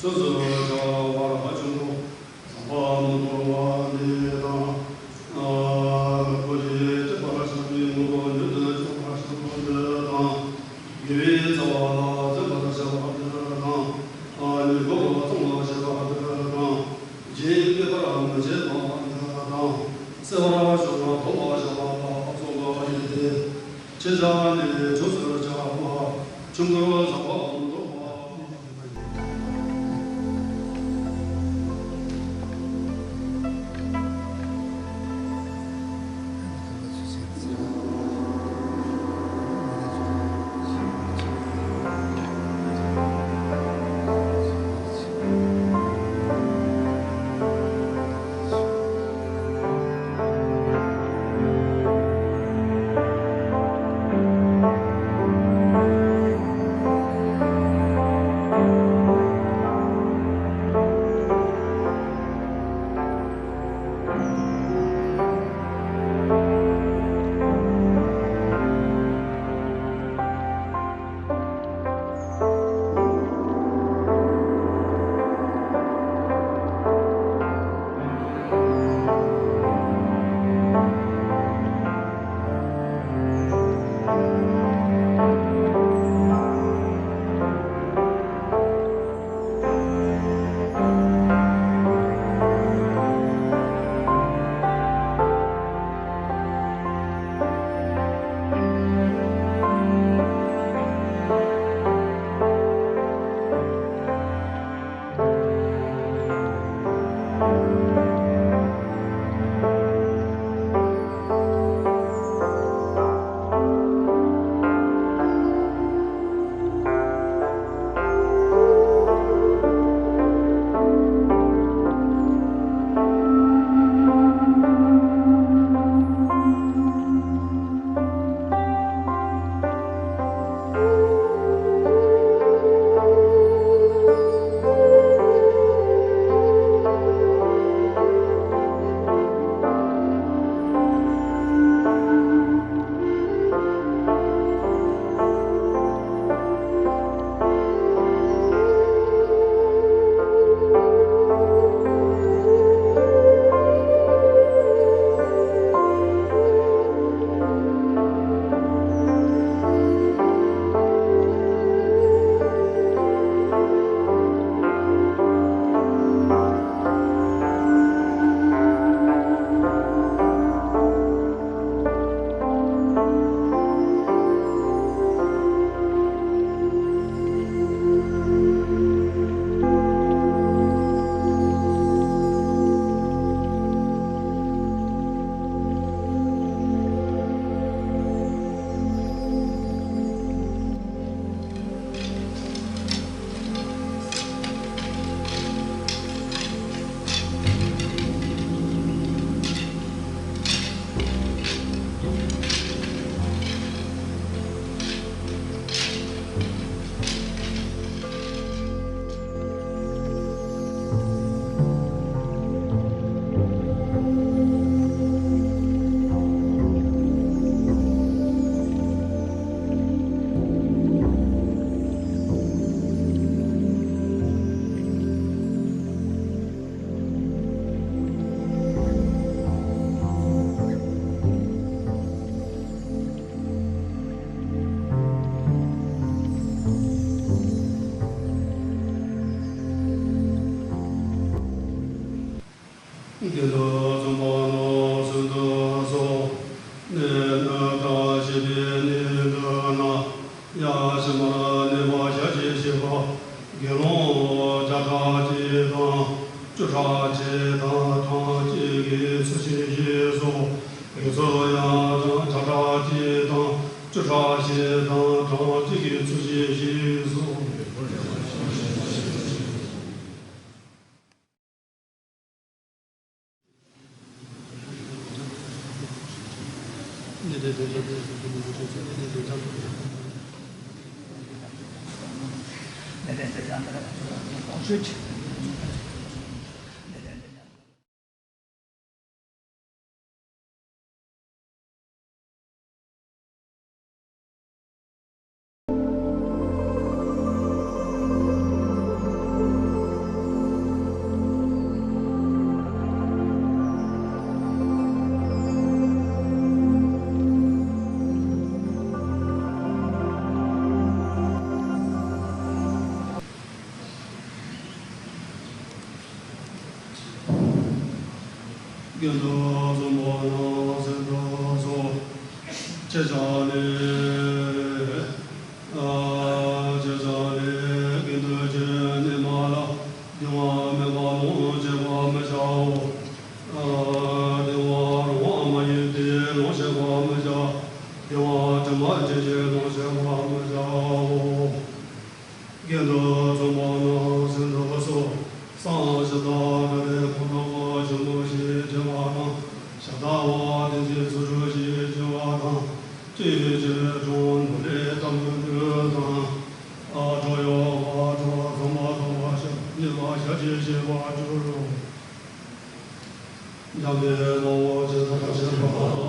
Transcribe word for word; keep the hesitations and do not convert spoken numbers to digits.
ཆོས་སུ་བྱ་བར་ཧ་ཆུང་ངུ། ཟམ་པ་མི་འདོར་བ་འདི་དང་། ཨ། གོ་ཞིག་སྐྱེ་བར་བྱ་བའི་དངོས་པོ་མྱུར་དུ་སྐྱེ་བར་བྱ་བ་འདི་དང་། དགེ་བའི་རྩ་བ་ལ་འཛིན་པར་བྱ་བ་འདི་དང་། ཨ་ནི་འགོག་པ་སྤང་བར་བྱ་བ་འདི་དང་། རྒྱུན་མེད་པར་མི་བྱེད་པ་འདི་དང་། བརྩེ་བར་གཞོལ་བ་ཐོབ་པར་བྱ་བ་ལ་སོགས་པ་ཡིན་ཏེ། ཁྱེད་ཅག་ནི་ཆོས་སུ་བྱ་བ་ཆུང་ཀུར་ཟམ་པ་མི་འདོར་བ། དགེ་འདུན་ཚང་མ་ནང་སུ་འདུག་སོ། ནས་ནི་བཀྲ་ཤིས་པའི་ནི་འདུག་ན། ཡ་ཤི་མ་ར་ནི་བ་ཤ་ཅི་ཤི་བ། དགེ་སློང་བརྒྱ་ཕྲག་གཅིག་དང་བཅུ་ཕྲག་གཅིག་དང་གྲངས་གཅིག་གིས་ཚུལ་བཞིན་བཞེས་སོ། དགེ་ཚུལ་ཡང་བརྒྱ་ཕྲག་གཅིག་དང་བཅུ་ཕྲག་བཞི་དང་གྲངས་གཅིག་གིས་ཚུལ་བཞིན་བཞེས་སོ། དགེ་འདུན་ཚང་མ་ནང་སུ་འདུག་སོ། ཁྱེད་ཅག་ནི། ཨ། ཁྱེད་ཅག་ནི་དགེ་འདུན་གྱི་ནི་མ་ལ་སྡིག་པ་མེད་པ་ལོངས་སྤྱོད་པར་མི་བྱའོ། ཨ། སྡིག་པ་རང་དབང་མ་ཡིན་ཏེ་ལོངས་སྤྱོད་པར་མི་བྱ། སྡིག་པ་དྲི་མ་ཅན་གྱིས་ལོངས་སྤྱོད་པར་མི་བྱའོ། དགེ་འདུན་ཚང་མ་ནང་སུ་འདུག་སོ། སངས་ཞབས་བཏགས་དགའ་ལྡན་ཕོ་བྲང་པོ་ཆེན་པོ་ཞེས་བགྱི་བ་དང་། ཞབས་བཏགས་པ་བསྟན་འཛིན་ཚུལ་ཁྲིམས་ཞེས་བགྱི་བ་དང་། ཅིའི་ཕྱིར་གྲོང་ནོར་ལས་ལྟ་བུ་འདུལ་དང་། ཨ། གྲོགས་ཡོད་པ་གྲོགས་ཚང་མ་ཐོབ་པར་ཤོག་ཉེས་པ་ཤ་ཅི་ཤེས་པར་གྱུར་རོ། འཇམ་དཔལ་དཔའ་བོས་ཇི་ལྟར་བཤད་པ།